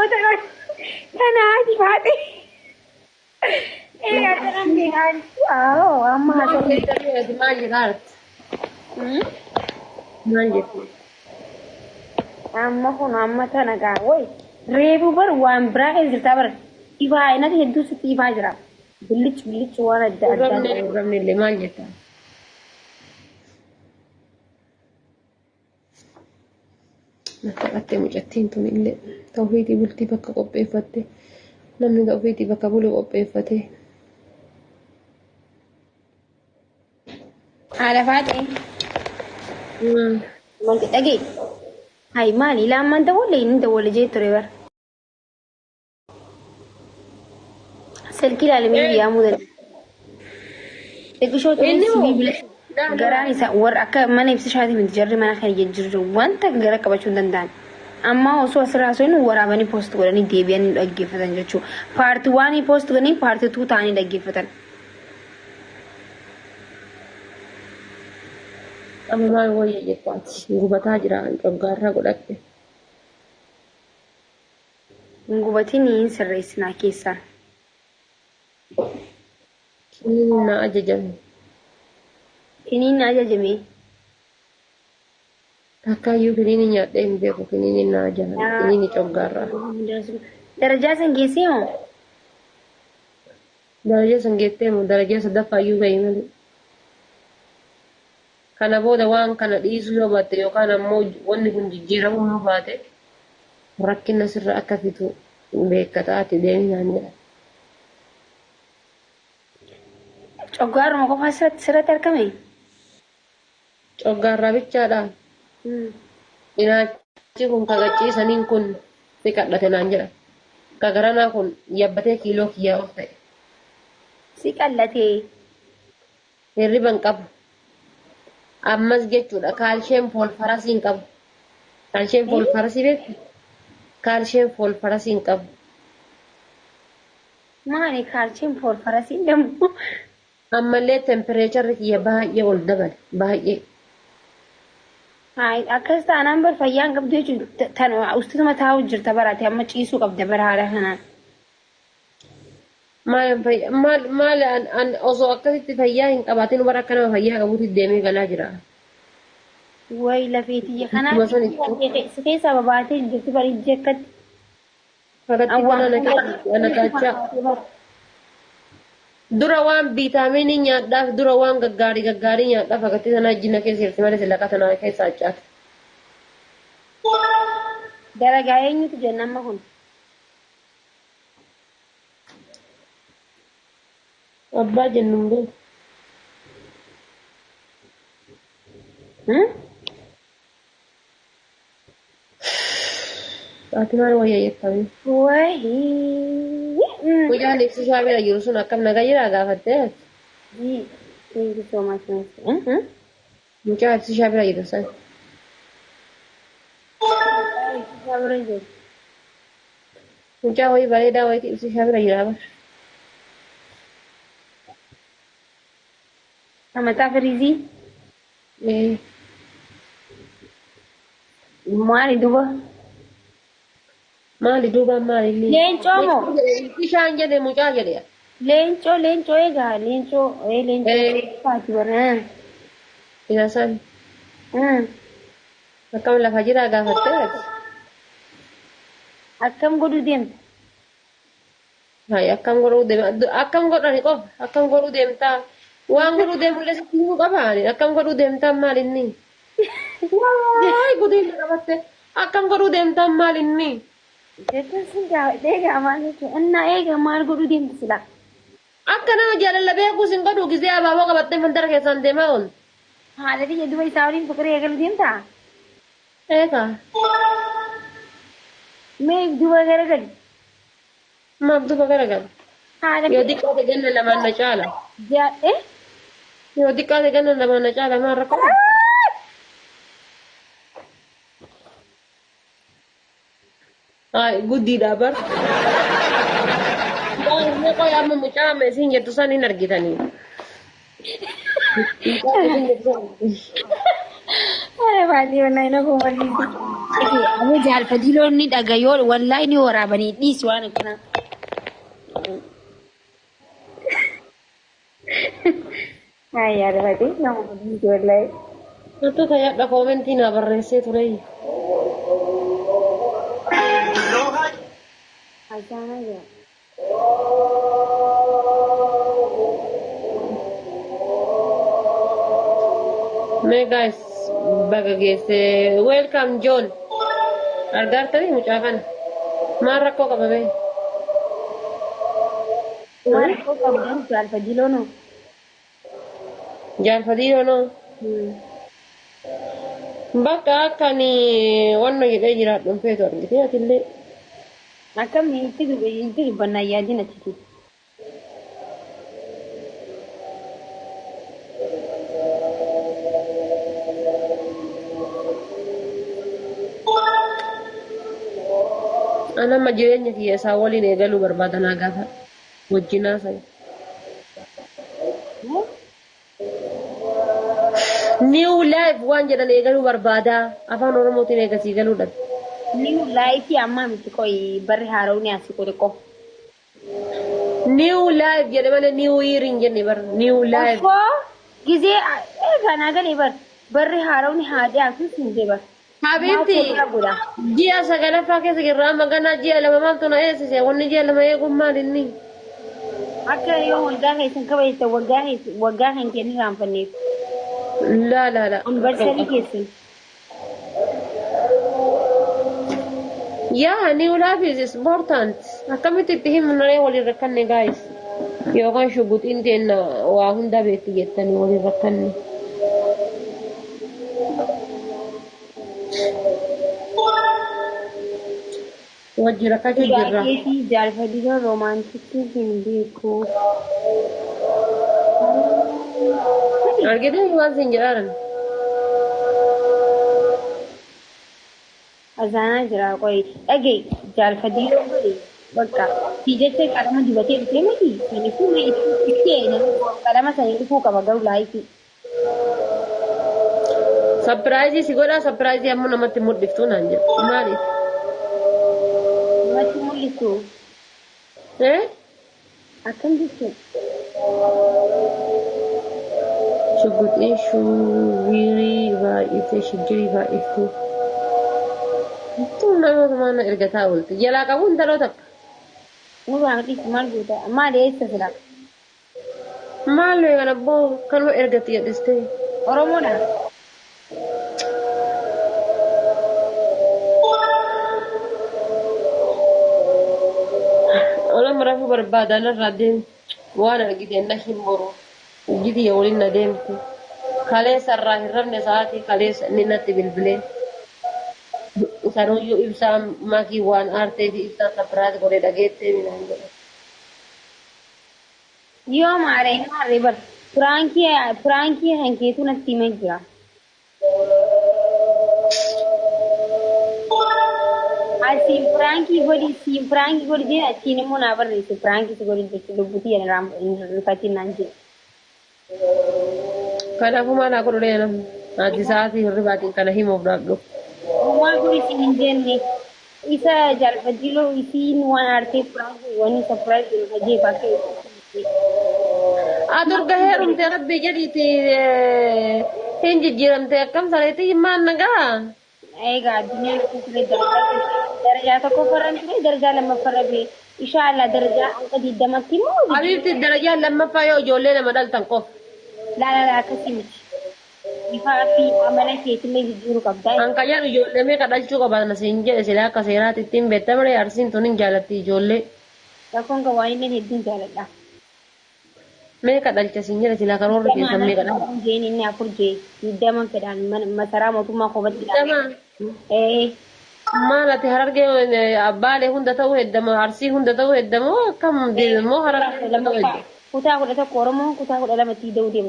Tana haati faate. Egaa tanan beekaan. Awoo amma Maal haasofne. jettee maal jedhaarti? Maal jettee? Amma kun amma tana gaa woy. Reefu bar waan biraa keessa jirtaa bar. Ifaa inati hedduu sitti ifaa jira. Billich billich waan adda addaa. Urramne urramne illee maal jettaa? Natti mucattiin tun illee tawfiitii bultii bakka qopheeffatte namni tawfiitii bakka bulu qopheeffate. Haadha faatee. Wanti dhagee. Hayi maali ilaamaan dawwalle inni dawwalle jee ture bar. Silkii ilaalamee yaamuu danda'a. Xiqqishoo ture Inni moo? sibiila garaan isaa warra akka mana ibsishaati miti jarri mana kana jijjiirru wanta gara qabachuu hin danda'an. Amma osoo asirraa osoo inni waraabanii poost godhanii deebi'anii dhaggeeffatan jechuudha. Paartii waanii poost godhanii paartii tuu ta'anii dhaggeeffatan. Amma maal wayya jettaati? Gubataa jira coggaarraa godhadhe. Hin gubatin hin sirreessinaa keessaan. Kiniin na ajajame. Kiniin ajajame. Takkaayyuu kiniini nyaadhee hin beeku kiniini na ajajame. Kiniini coggaarraa. Darajaa san geessee moo? Darajaa san geettee moo darajaa sadaffaayyuu gahi malee. Kana booda waan kana dhiisuu yoo baatte yookaan ammoo wanni kun jijjiiramuu yoo baate rakkina sirra akka fitu beekkataa ati deemi naan jedha. Coggaaruma qofa sirratti argame? Coggaarraa bichaadha. Cinaachi kun kagachiisaniin kun si qadhate naan jedha. Kagaranaa kun yabbatee kiiloo kiyyaa ol ta'e. Si qallatee. Hirriba hin qabu. Ammas jechuudha kaalsheem foolfarasii hin qabu. Kaalsheem foolfarasii beektu? Kaalsheem foolfarasii hin qabu. Maali kaalsheem foolfarasii dammoo? Ammallee tempireecharri kiyya baay'ee ol dabale baay'ee. Hayi akkas taanaan bar fayyaa hin qabdu jechuun tan ustutuma taa'u jirta barate amma ciisuu qabda bara haala kanaan. Maal maal maal an an osoo akkasitti fayyaa hin qabaatin bara akka nama fayyaa qabuutti deemee galaa jira. Way lafee tiyya kanaaf Akkuma san itti si keessaa babaatee jirti bari ijji akkatti. Fakatti kana na keessa ana kaachaa. Dura waan viitaaminii nyaadhaaf dura waan gaggaarii gaggaarii nyaadhaaf fakatti sana ijji na keessa jirti malee silaqa tana keessa accaate. Dalagaa eenyutu jenna amma kun? Abbaa jennu hin beeku. Ati maal wayya jettanii? Wayii. Mucaan ibsisaa bira jiru sun akkam nagaa jiraa gaafattee? Thank you so much. Mucaa ibsisaa bira jiru san. Ibsisaa bira jiru. Mucaa wayii bareedaa wayiitu ibsisaa bira jira bar. Amataa firiizii. Ee. Maali duba? Maali duubaan maali inni? Leencoo moo? Ibsishaan jedhe mucaa jedhe. Leencoo leencoo egaa leencoo ee leencoo Ee. faati bara. Ina san akkam lafa jiraa gaafattee ati? Akkam godhuu deemta? Hayi akkam godhuu deema akkam godhani qofa akkam godhuu deemtaa waan godhuu deemullee sitti himuu qaba ani akkam godhuu deemtaa maal inni? Waay gudiin na qabatte akkam godhuu deemtaa maal inni? Jechuun sin gaafadhe egaa maal jechuun innaa egaa maal godhuu deemta silaa? Akka nama jaalala beekuu sin godhuu gisee abaaboo qabattee mandara keessaan deemaa ooltu. Haadha biyya duba isaa waliin fiqirii eegaluu deemtaa? Eegaa. Mee duba garagali. Maaf duba garagala? Haadha Yoo xiqqaate ganna lamaan na caala. jaadhe. Yoo xiqqaate ganna lamaan na caala maal rakkoo? Ay guddiidha bar. Baay'ee qoy amma mucaa amma isin jettu san hin argitanii. Mucaa isin jettu san. Haadha baatee wallahi na koo barsiise. Aboo jaalfatiiloon ni dhagayoo wallaahi ni waraabanii dhiisi waan akkanaa. Haa yaadafatee nama godhuu wallaahi. Nattu tayyadha koomentii naa barreessee ture. Ajaa'ibaa jira. Mee guys baga geesse welcome John. Argaartanii mucaa kana. Maal rakkoo qaba bee? Maal rakkoo qabu garuu jaalfatiiloon hoo? Jaalfatiiloon hoo? Bakka akka ani wanna jedhee jiraadhu hin feetu argitee atillee. Akkam itti dubbannaa yaadin achitti. Ana amma jireenya kiyya isaa waliin eegaluu barbaada naa gaafa wajjinaa sana. New life waan jedhan eegaluu barbaada. Afaan Oromootiin eegasii galuu dhabe. New life ammaa miti qoyi barri haara'uun asii qote qofa. New life jedhe malee new year hin jenne bar. New life. Okkoo gizee eegaa naa galee bar barri haara'uun haa dhiyaatu siin jee bar. Habiibti ji'a sagalaffaa keessa jirra amma ganaa ji'a lama maaltu na eegsise wanni ji'a lama eeguun maal inni? Akka yoo waggaa keessan kabajatan waggaa keessa waggaa kan kennu raanfanneef. Laa laa laa. Anniversary keessan. Yaa new life is important. Akkamitti itti himnaree waliin rakkanne guys. Yookaan shuguxiin teenna waa hunda beekti jettanii waliin rakkanne. Wajji rakkachuu jirra. Keetii jaalfadhiisoon romaantikii hin beeku. Argitee waan siin jedhaaran. Azaanaa jira qoyi. Dhagee jaalfadhiisoon godhe bakka si jecha qalama dibatee dhufee miti. Saniifuu mee itti qalama sanii dhufuu qaba garuu laayifii. Sapiraayizii si godhaa sapiraayizii ammoo namatti mul'iftuu naan jedhu. Maaliif? Namatti mul'isu. Eh? Akkam jechuun? Shuguxii shuwirii baay'ifte shiggirii baay'ifte. Tun nama na ergataa oolte. Jalaa qabu intaloo takka. Nurraa dhiisi maal goota? Maal eessa sila? Maal kana boo kanuma ergatti jedhistee. Oromoodha. Olama rafuu barbaadan irraa deemi. Waan argite na hin boru. Gidi waliin na deemti. Kaleessa irraa hin rafne sa'aatii kaleessa inni natti bilbilee. Sanuyyuu ibsaan makii waan aartee fi ibsaan sapiraas godhee dhageettee minaan jedhe. Yoo maaree maaree bar piraankii piraankii kan keetu natti himee jira. Asiin piraankii godhi siin piraankii godhi jee achiin immoo naa barreesse piraankii si godhi jechuun lubbutii yana rifatiin naan jedhe. Kanaafuu maal haa godhu ree namni? Ati sa'aatii hirribaatiin kana himuuf naaf dhufu. Homaa godhi siin hin jenne isa jaalfajiloo isiin waan aartee piraankii wanni sapiraayis godhu hajee bakka Ati urga heerumte rabbii jedhiiti hin jijjiiramte akkam sareetii maal nagaa? Egaa addunyaan akka ture darajaa tokkoffarra ture darajaa lammaffarra bee inshaallah darajaa hanga digdamatti immoo Habiibti darajaa lammaffaa yoo ijoollee lama dhaltan qofa. Laa laa akkasii miti. Bifaa fi amala keetillee jijjiiruu qabda. An kayyaan ijoollee meeqa dhalchuu qaban siin jedhe silaa akka seeraatti ittiin beekta malee arsiin tun hin jaalatti ijoollee. Rakkoon kan waan inni hedduun jaaladha. Meeqa dhalcha siin jedhe silaa karoorri keessan meeqa dhalcha? Jeen inni afur jee digdama fedhaan masaraa mootummaa kophaatti Digdama. Ee. Maal ati harargee abbaalee hunda ta'uu heddamoo arsii hunda ta'uu heddamoo akkam moo harargee hunda ta'uu heddamoo? Kutaa 11 Oromoon kutaa 12tti da'uu deema.